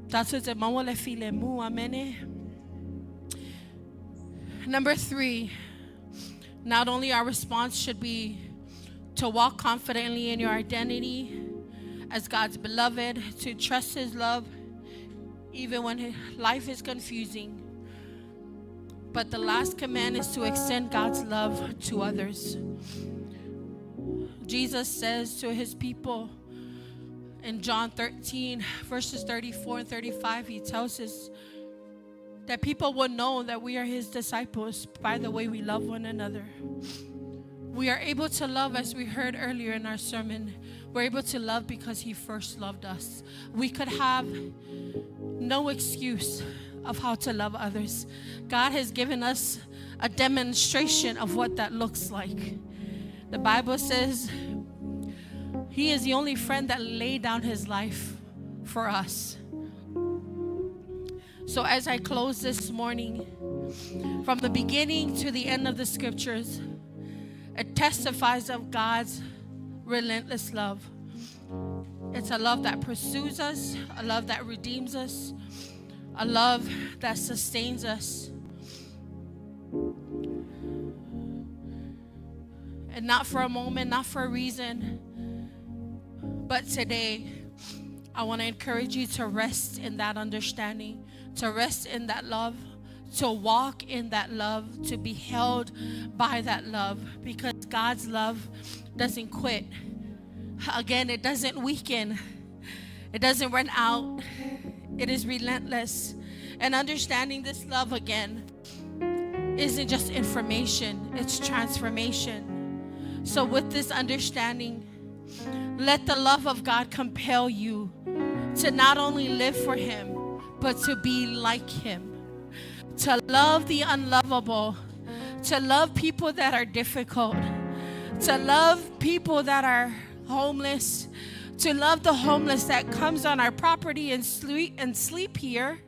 Tātou te maua le file mu, amene. Number three, not only our response should be to walk confidently in your identity as God's beloved, to trust His love even when life is confusing. But the last command is to extend God's love to others. Jesus says to his people in John 13, verses 34 and 35, he tells us that people will know that we are his disciples by the way we love one another. We are able to love, as we heard earlier in our sermon. We're able to love because he first loved us. We could have no excuse of how to love others. God has given us a demonstration of what that looks like. The Bible says he is the only friend that laid down his life for us. So, as I close this morning, from the beginning to the end of the scriptures, it testifies of God's relentless love. It's a love that pursues us, a love that redeems us, a love that sustains us. And not for a moment, not for a reason, but today, I want to encourage you to rest in that understanding, to rest in that love, to walk in that love, to be held by that love, because God's love doesn't quit. Again, it doesn't weaken, it doesn't run out, it is relentless. And understanding this love again isn't just information, it's transformation. So, with this understanding, let the love of God compel you to not only live for Him, but to be like Him. To love the unlovable, to love people that are difficult, to love people that are homeless, to love the homeless that comes on our property and sleep here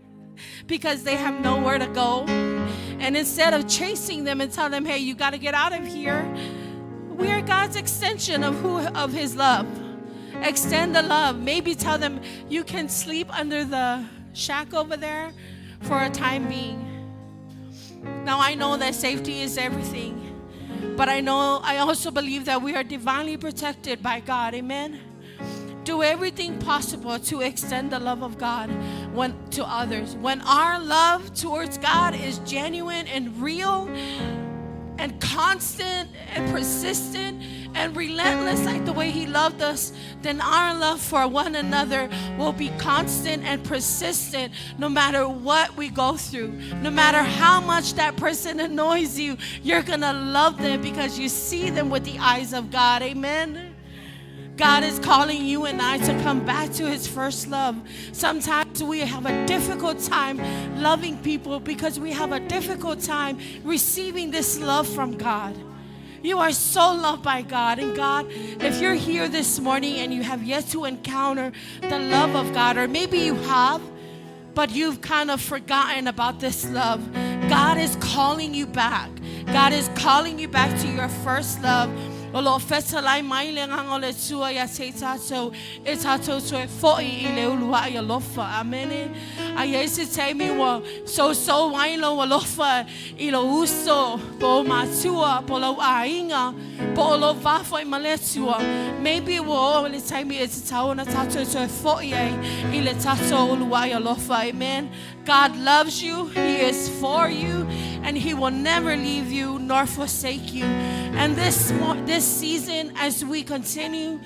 because they have nowhere to go. And instead of chasing them and telling them, hey, you got to get out of here, we are God's extension of His love. Extend the love. Maybe tell them you can sleep under the shack over there for a time being. Now I know that safety is everything, but I also believe that we are divinely protected by God. Amen. Do everything possible to extend the love of God to others. When our love towards God is genuine and real and constant and persistent and relentless, like the way He loved us, then our love for one another will be constant and persistent no matter what we go through. No matter how much that person annoys you, you're gonna love them because you see them with the eyes of God. Amen. God is calling you and I to come back to His first love. Sometimes we have a difficult time loving people because we have a difficult time receiving this love from God. You are so loved by God. And God, if you're here this morning and you have yet to encounter the love of God, or maybe you have, but you've kind of forgotten about this love, God is calling you back. God is calling you back to your first love. O lo fetalai mai le nganga o le tua ia te tātou, e tātou toe fo'i i le ulua i alofa. Amene. A ia ese taimi ua so so ai lo alofa i lo uso, po o matua, po lau āinga, po o lo vafo i ma le tua. Maybe ua o le taimi e te tau na tātou toe fo'i ai i le tātou ulua i alofa. Amen. God loves you. He is for you, and He will never leave you nor forsake you. And this season, as we continue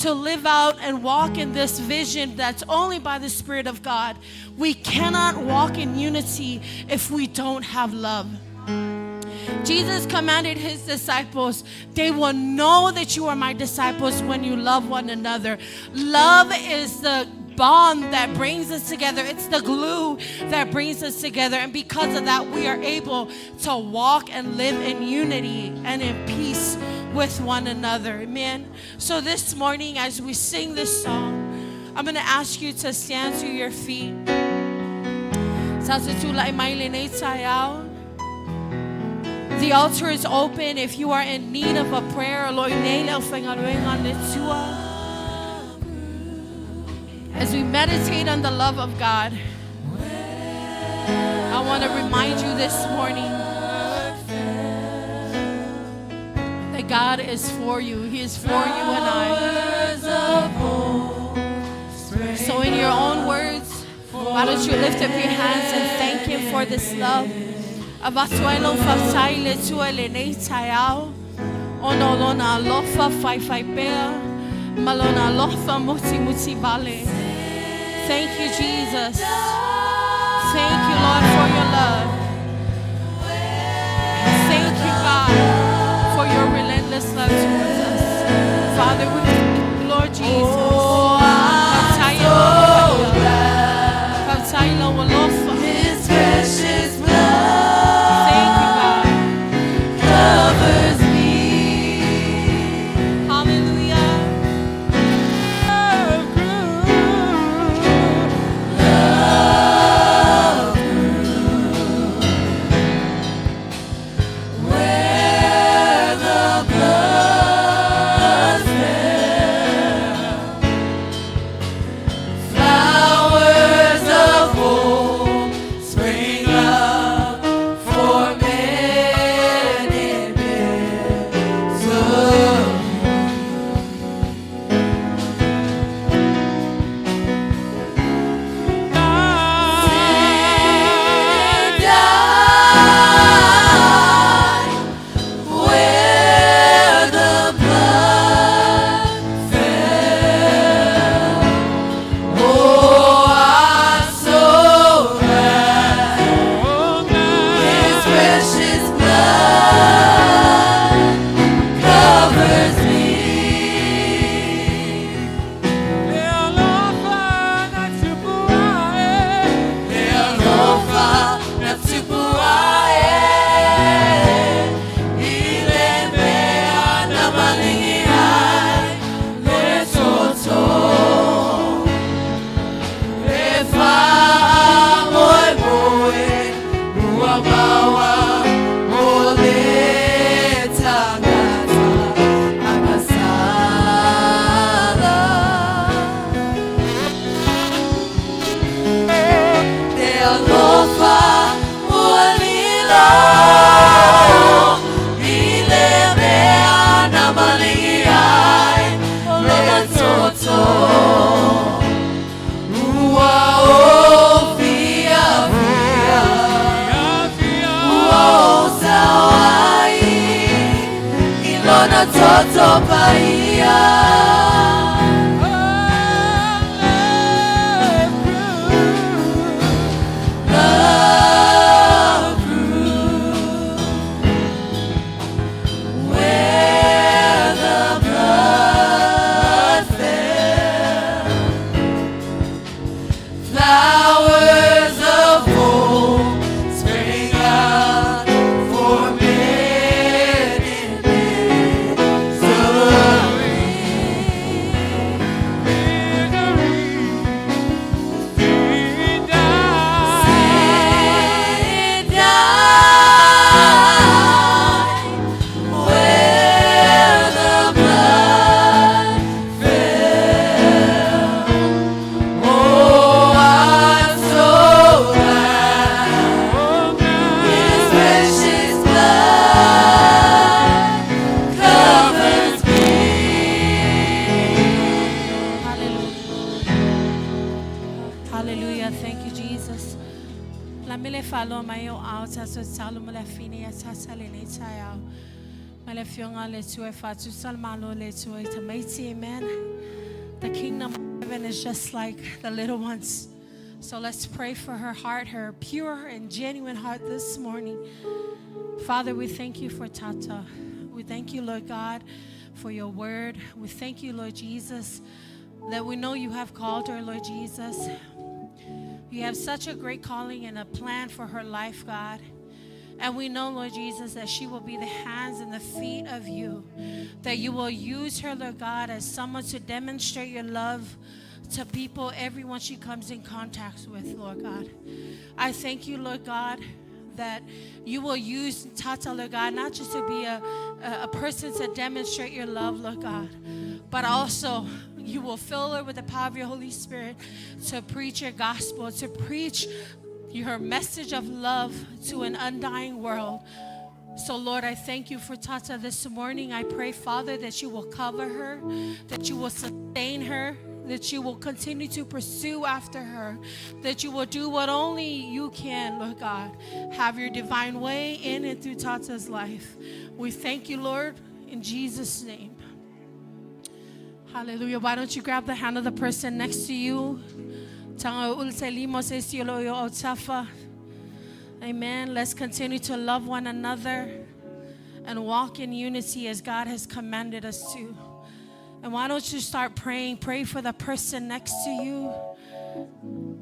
to live out and walk in this vision that's only by the Spirit of God, we cannot walk in unity if we don't have love. Jesus commanded His disciples, they will know that you are my disciples when you love one another. Love is the bond that brings us together. It's the glue that brings us together. And because of that, we are able to walk and live in unity and in peace with one another. Amen. So this morning, as we sing this song, I'm going to ask you to stand to your feet. The altar is open if you are in need of a prayer. As we meditate on the love of God, I want to remind you this morning that God is for you. He is for you and I. So in your own words, why don't you lift up your hands and thank Him for this love? Thank you, Jesus. Thank you, Lord, for your love. Thank you, God, for your relentless love towards us. Father, we thank you, Lord Jesus. His precious blood. Thank you, God. Covers me. Hallelujah. Love grew. Love grew. Lona toto paia. Love grew. Where the blood fell, flowers of hope spring up for men in misery. Sin died where the blood fell. Oh, I'm so glad His precious blood covers me. Hallelujah. Hallelujah. Thank you, Jesus. La mele falo mai o ao tato talo mo le fine ya tata le nei tai ao. Ma le fionga le tue fatu salmalo le tue tamaiti. Amen. The kingdom of heaven is just like the little ones. So let's pray for her heart, her pure and genuine heart this morning. Father, we thank you for Tata. We thank you, Lord God, for your word. We thank you, Lord Jesus, that we know you have called her, Lord Jesus. You have such a great calling and a plan for her life, God. And we know, Lord Jesus, that she will be the hands and the feet of you, that you will use her, Lord God, as someone to demonstrate your love to people, everyone she comes in contact with, Lord God. I thank you, Lord God, that you will use Tata, Lord God, not just to be a, a person to demonstrate your love, Lord God, but also you will fill her with the power of your Holy Spirit to preach your gospel, to preach your message of love to an undying world. So, Lord, I thank you for Tata this morning. I pray, Father, that you will cover her, that you will sustain her, that you will continue to pursue after her, that you will do what only you can, Lord God. Have your divine way in and through Tata's life. We thank you, Lord, in Jesus' name. Hallelujah. Why don't you grab the hand of the person next to you? Tanga ulselimo sesiolo yo otafa. Amen. Let's continue to love one another and walk in unity as God has commanded us to. And why don't you start praying? Pray for the person next to you.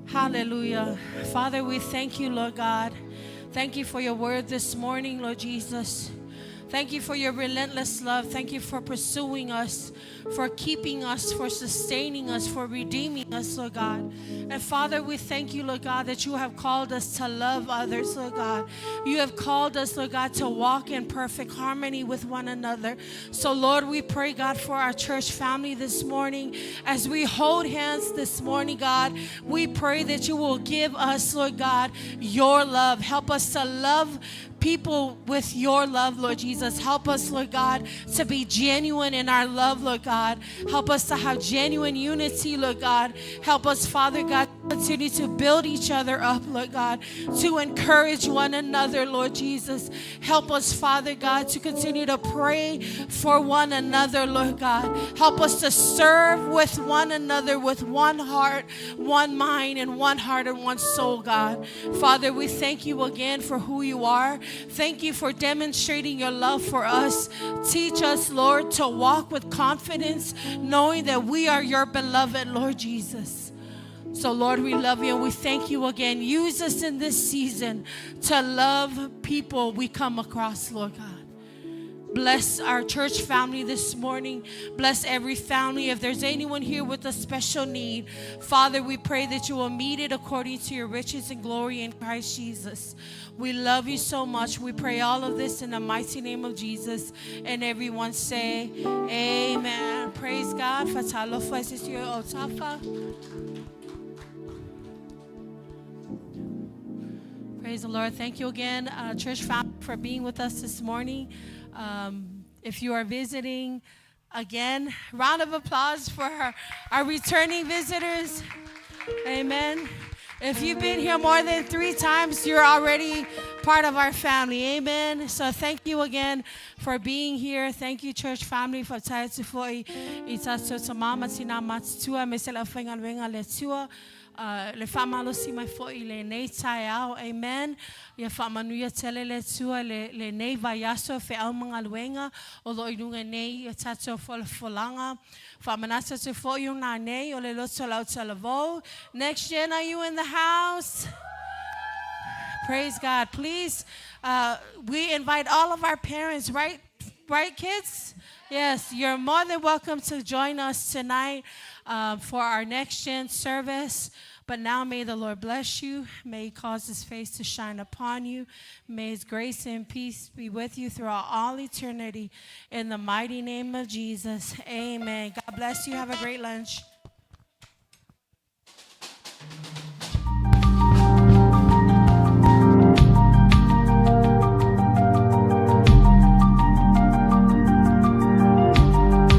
Hallelujah. Father, we thank you, Lord God. Thank you for your word this morning, Lord Jesus. Thank you for your relentless love. Thank you for pursuing us, for keeping us, for sustaining us, for redeeming us, Lord God. And Father, we thank you, Lord God, that you have called us to love others, Lord God. You have called us, Lord God, to walk in perfect harmony with one another. So, Lord, we pray, God, for our church family this morning. As we hold hands this morning, God, we pray that you will give us, Lord God, your love. Help us to love people with your love, Lord Jesus. Help us, Lord God, to be genuine in our love, Lord God. Help us to have genuine unity, Lord God. Help us, Father God, continue to build each other up, Lord God, to encourage one another, Lord Jesus. Help us, Father God, to continue to pray for one another, Lord God. Help us to serve with one another with one heart, one mind, and one heart and one soul, God. Father, we thank you again for who you are. Thank you for demonstrating your love for us. Teach us, Lord, to walk with confidence, knowing that we are your beloved, Lord Jesus. So, Lord, we love you and we thank you again. Use us in this season to love people we come across, Lord God. Bless our church family this morning. Bless every family. If there's anyone here with a special need, Father, we pray that you will meet it according to your riches and glory in Christ Jesus. We love you so much. We pray all of this in the mighty name of Jesus. And everyone say, Amen. Praise God. Fatalofa sisio otafa. Praise the Lord. Thank you again, church family, for being with us this morning. If you are visiting, again, round of applause for our returning visitors. Amen. If you've been here more than three times, you're already part of our family. Amen. So thank you again for being here. Thank you, church family, for tai atu foi i tātou tama ma tina matutua me se le whaingaluenga le Atua. Le whamalosi mai foi i lenei taeao. Amen. Ia faamanuia tele le Atua le, lenei vaiaso feau ma galuega o lo o i luga nei i tātou folafolaga. Faamanatu atu foi o nanei o le loto lau talavou. Next gen, are you in the house? Praise God. Please, we invite all of our parents, right? Right, kids? Yes, you're more than welcome to join us tonight for our next gen service. But now may the Lord bless you. May he cause his face to shine upon you. May his grace and peace be with you throughout all eternity. In the mighty name of Jesus. Amen. God bless you. Have a great lunch.